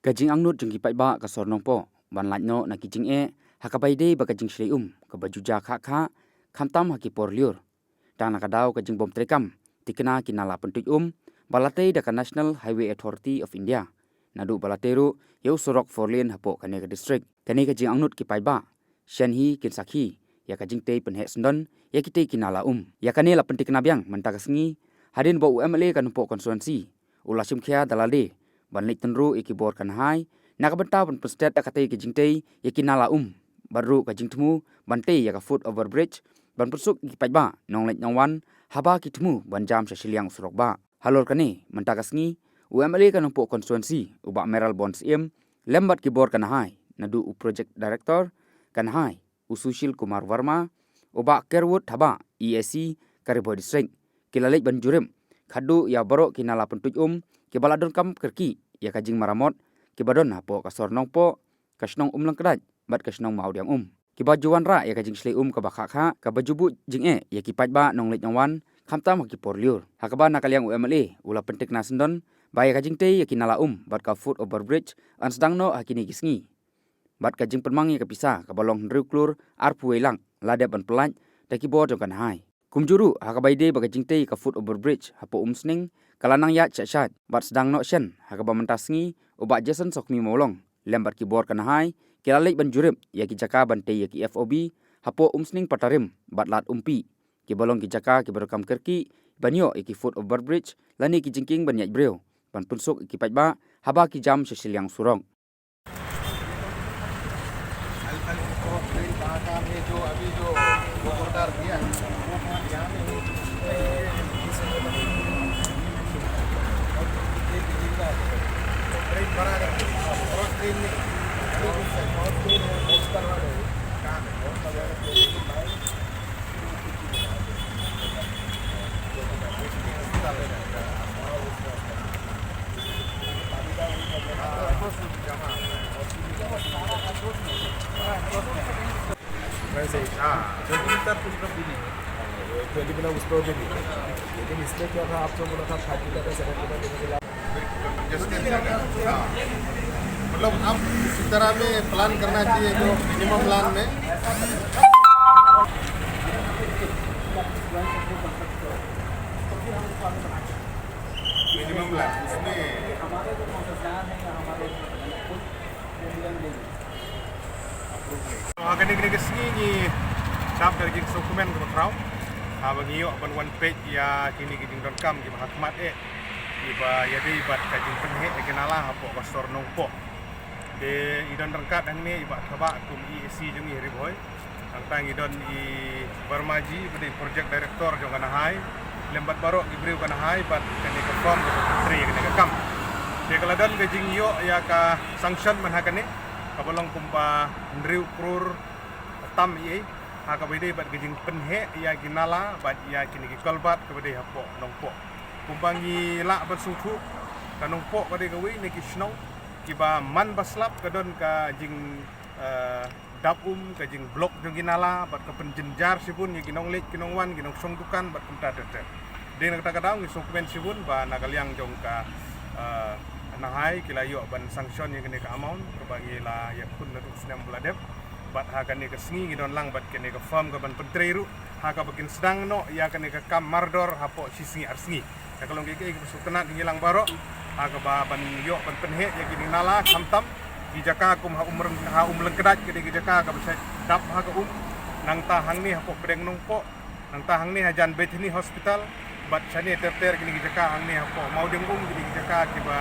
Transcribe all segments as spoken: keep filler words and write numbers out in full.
Ka jingangnud jong ki paidbah ka sor Nongpoh ban lait noh na ki jingeh ha kaba ïadei bad ka jingshlei um kaba ju jia khah khah, khamtam ha ki por lyiur. Tang na ka daw ka jingbym treikam tikna ki nala pyntuid um ba la tei da ka National Highway Authority of India, naduh ba la tei ruh ïa u surok four lane hapoh kane ka district. Kane ka jingangnud ki paidbah shen hi kin sakhi ïa ka jingtei pynheh syndon ïa kitei ki nala um. Ïa kane la pyntikna biang mynta ka sngi hadien ba u M L A ka Nongpoh constituency u la shim khia da lade ban leit tynruh ïa ki bor ka Nahai na ka bynta ban pynstet da katei ka jingtei ïa ki nala um, bad ruh ka jingthmu ban tei ïa ka foot over bridge ban pynsuk ïa ki paidbah nongleit nongwan haba ki thmu ban jam sha shiliang surok bah. Halor kane mynta ka sngi u M L A ka Nongpoh constituency u Bah Mayralborn Syiem lem bad ki bor ka Nahai, naduh u project director ka Nahai u Sushil Kumar Verma, u Bah Kerwood Thabah, E A C ka Ri Bhoi District, ki la leit ban jurip khatduh ïa baroh ki nala pyntuid um kiba la donkam kyrkieh ïa ka jingmaramot kiba don hapoh ka sor Nongpoh, ka shnong Umlyngkdait bad ka shnong Mawdiangum, kiba ju wanrah ïa ka jingshlei um kaba khah khah kaba ju buh jingeh ïa ki paidbah nongleit nongwan khamtam ha ki por lyiur. Ha kaba na ka liang u M L A u la pyntikna syndon ba ïa ka jingtei ïa ki nala um bad ka foot over bridge yn sdang noh ha kine ki sngi, bad ka jingpynmang ïa ka pisa kaba long hynriew klur arphew wei lak la dep ban pyllait da ki bor jong ka Nahai. Kumjuh ruh ha kaba ïadei bad ka jingtei ïa ka foot over bridge hapoh Umsning, ka la nang ïaid shah shah bad sdang noh shen, ha kaba mynta sngi u Bah Jason Sokmi Mawlong lem bad ki bor ka Nahai ki la leit ban jurip ïa ki jaka ban tei ïa ki F O B hapoh Umsning Patarim bad Lad Umpi, kiba long ki jaka kiba donkam kyrkieh ban ïoh ïa ki foot over bridge lane ki jingkieng ban ïaid briew ban pynsuk ïa ki paidbah haba ki jam sha shiliang surok. वैसे ही, हाँ। ट्वेंटी मीटर कुछ तो भी नहीं है। ट्वेंटी मीटर उस पर भी नहीं है। लेकिन इसमें क्या था, आपको बोला था थर्टी मीटर, सेवेंटी मीटर, हाँ। मतलब, आप इसी तरह में प्लान करना चाहिए जो मिनिमम प्लान में। मिनिमम प्लान, उसमें हमारे जो कॉन्सेशन है या हमारे Ha kane, kane ka sngi ngi sdang da ka jingsngewkmen kaba khraw haba ngi ïoh ban wan peit ïa kine ki jingdonkam kiba ha khmat eh, kiba ïadei bad ka jingpynheh ïa ki nala hapoh ka sor Nongpoh. Te i don ryngkat hangne i Bah Thabah kum i E A C jong ngi ha Ri Bhoi. Nangta ngi don i Verma ji, ba dei project director jong ka Nahai, lem bad baroh ki briew ka Nahai bad kane ka firm kaba trei ïa kane ka kam. Te ka la don ka jingïoh ïa ka sanction man ha kane, kaba long kumba hynriew klur tam ei ei, ha kaba ïadei bad ka jingpynheh ïa ki nala bad ïa kine ki culvert kaba dei hapoh Nongpoh. Kumba ngi lah ban sngewthuh, ka Nongpoh ka dei kawei na ki shnong kiba man ba slap ka don ka jing, eh, dap um, ka jingblok jong ki nala bad ka pynjynjar shibun ïa ki nongleit ki nongwan, ki nongshong dukan bad kumta ter ter. Dei na kata ka daw ngi sngewkmen shibun ba na ka liang jong ka, eh, Nahai ki la ïoh ban sanction ïa kane ka amount kaba ngi la ïakhun naduh u snem ba la dep. Bad ha kane ka sngi ngi don lang bad kane ka firm kaban pyntrei ruh ha kaba kin sdang noh ïa kane ka kam mardor hapoh shi sngi ar sngi. Ïa ka long kaei kaei kaba sngewtynnat ïa ngi lang baroh, ha kaba ban ïoh ban pynheh ïa kine ki nala, khamtam ki jaka kum ha Umreng, ha Umlyngkdait, ka dei ka jaka kaba shait dap ha ka um, nangta hangne hapoh pdeng Nongpoh, nangta hangne hajan Bethany Hospital, bad shane ter ter kine ki jaka hangne hapoh Mawdiangum, kine ki jaka kiba,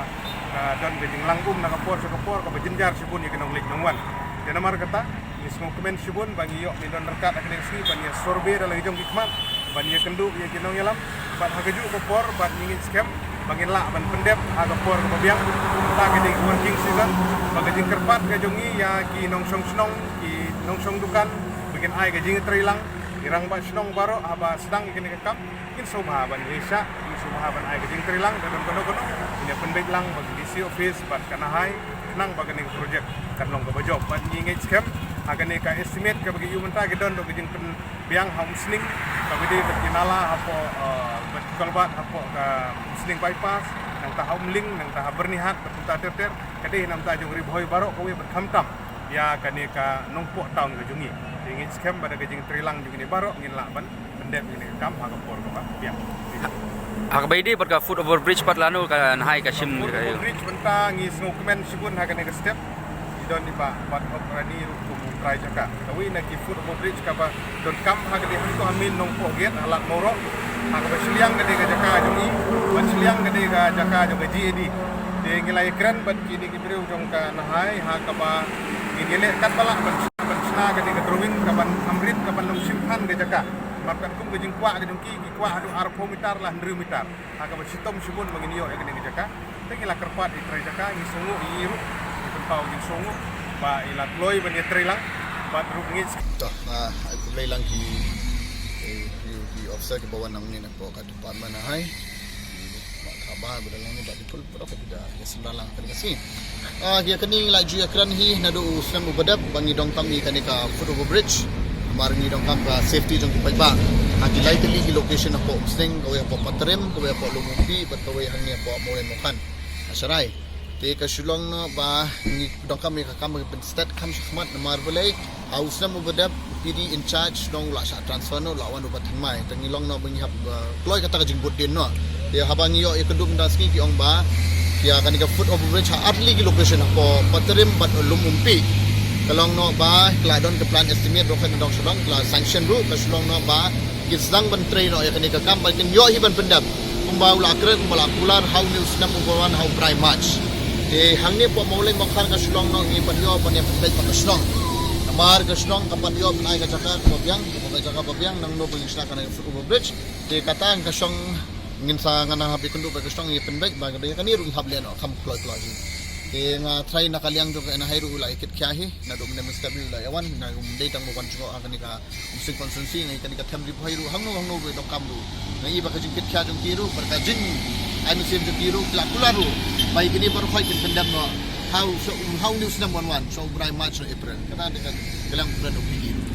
ah, don ka jinglang um na ka por sha ka por kaba jynjar shibun ïa ki nongleit nongwan. Te namar kata ngi sngewkmen shibun ba ngi ïoh, ngi don ryngkat ha kane ka sngi ban ïa survey da la ki jong ki khmat, ban ïakynduh ïa ki nongïalam, bad ha kajuh ka por bad ngi ngeit skhem ba ngin lah ban pyndep ha ka por kaba biang. Kata ka dei ka working season, ba ka jingkyrpad ka jong ngi ïa ki nongshong shnong, ki nongshong dukan, ba kin ai ka jingtreilang, ki rangbah shnong baroh haba sdang ïa kane ka kam, kin sngewbha ban ïa shah, kin sngewbha ban ai ka jingtreilang, ka don kano kano, kin ïa pynbeit lang bad ka D C office bad ka Nahai, khnang ba kane ka project kan long kaba jop. Bad ngi ngeit skhem ha kane ka estimate kaba ki ïoh mynta, ki don ruh ka jingpynbiang ha Umsning kaba dei bad ki nala hapoh, eh, bad Culvert hapoh ka Sning Bypass, nangta ha Umling, nangta ha Byrnihat, bad kumta ter ter, ka dei namar jong Ri Bhoi baroh kawei bad khamtam ïa kane ka Nongpoh Town ka jong ngi. Te ngi skhem ba da ka jingtreilang jong ngi baroh ngin lah ban pyndep ïa kane ka kam ha ka por kaba biang. Ha kaba ïadei bad ka foot over bridge pat lano ka Nahai ka shim ka foot over bridge mynta ngi sngewkmen shibun ha kane ka step. Ngi don i Bah Bathop Rani ruh kum u trai jaka. Kawei na ki foot over bridge kaba donkam ha ka dei hangto ha main Nongpoh Gate ha Lad Mawroh. Ha kaba shiliang ka dei ka jaka jong i, bad shiliang ka dei ka jaka jong ka G A D. Te ngi la ïakren bad kine ki briew jong ka Nahai ha kaba ngin ïaleh katba lah ban shna, ban shna ka dei ka drawing kaban kham rit kaban long shim than ka jaka. Namar katkum ka jingkwah ka jong ki, ki kwah haduh arphew mitar la hynriew mitar. Ha kaba shitom shibun ba ngin ïoh ïa kane ka jaka. Te ngi la kyrpad ïa i trai jaka, ngi sngewnguh ïa i ruh, ngi pynpaw jingsngewnguh ba i la kloi ban ïatreilang bad ruh ngi. To, ah, ai khublei lang ki, eh, ki, ki officer kiba wan nangne napoh ka department Nahai. Bah Kaba ba da long ni ba dipul pura ka da ïa sendal lang kane ka sngi. Ah, ïa kane ngi la ju ïakren hi naduh u snem uba dep ba ngi donkam ïa kane ka foot over bridge. Namar ngi donkam ka safety jong ki paidbah. Ha ki lai tylli ki location hapoh Umsning, kawei hapoh Patrim, kawei hapoh Lum Umpi, bad kawei hangne hapoh Mawlai Mawkhan. Ha Sharai. Te ka shu long noh ba ngi donkam ïa ka kam ba ngi pynstet kham shakhmat namar balei ha u snem uba dep u P D in charge shnong u la shah transfer noh, u la wan u Bah Thymmai. Te ngi long noh ba ngi hap, uh, kloi kata ka jingbud dien noh. Te haba ngi ïoh ïakynduh mynta sngi ki ong ba ïa kane ka foot over bridge ha ar tylli ki location hapoh Patrim bad Lum Umpi. Ka long noh ba ka la don ka plan estimate ruh ka na dong sha dong, ka la sanction ruh, ka shu long noh ba kin sdang ban trei noh ïa kane ka kam ba kin ïoh hi ban pyndep. Kumba u la kren, kumba la kular, ha une u snem uba wan ha u Brai March. Te hangne hapoh Mawlai Mawkhan ka shu long noh ngi pan ïoh ban ïa pynbeit bad ka shnong. Namar ka shnong ka pan ïoh ban ai ka jaka kaba biang, kaba ka jaka ba biang, nangno ba ngi shna kane ka foot over bridge. Te kata ka shnong ngin sa ngan hap ïakynduh bad ka shnong ïa pynbeit ba ka dei kane ruh ngi hap leh noh kham kloi kloi hi. Te nga trai na ka liang jong ka Nahai ruh u la ïa kit khia hi, naduh mynne mynstep u la ïa wan, na um dei tang ba wan jngoh ha kane ka Umsning constituency, ngi kane ka them Ri Bhoi ruh, hangno hangno ba donkam ruh. Ngi i ba ka jingkit khia jong ki ruh, bad ka jing ai mynsiem jong ki ruh, ki la kular ruh ba ïa kine baroh khoit kin pyndep noh ha u, sha u, ha une u snem wan wan, sha u Brai March noh April. Kata dei ka, ka liang u plan u P D ruh.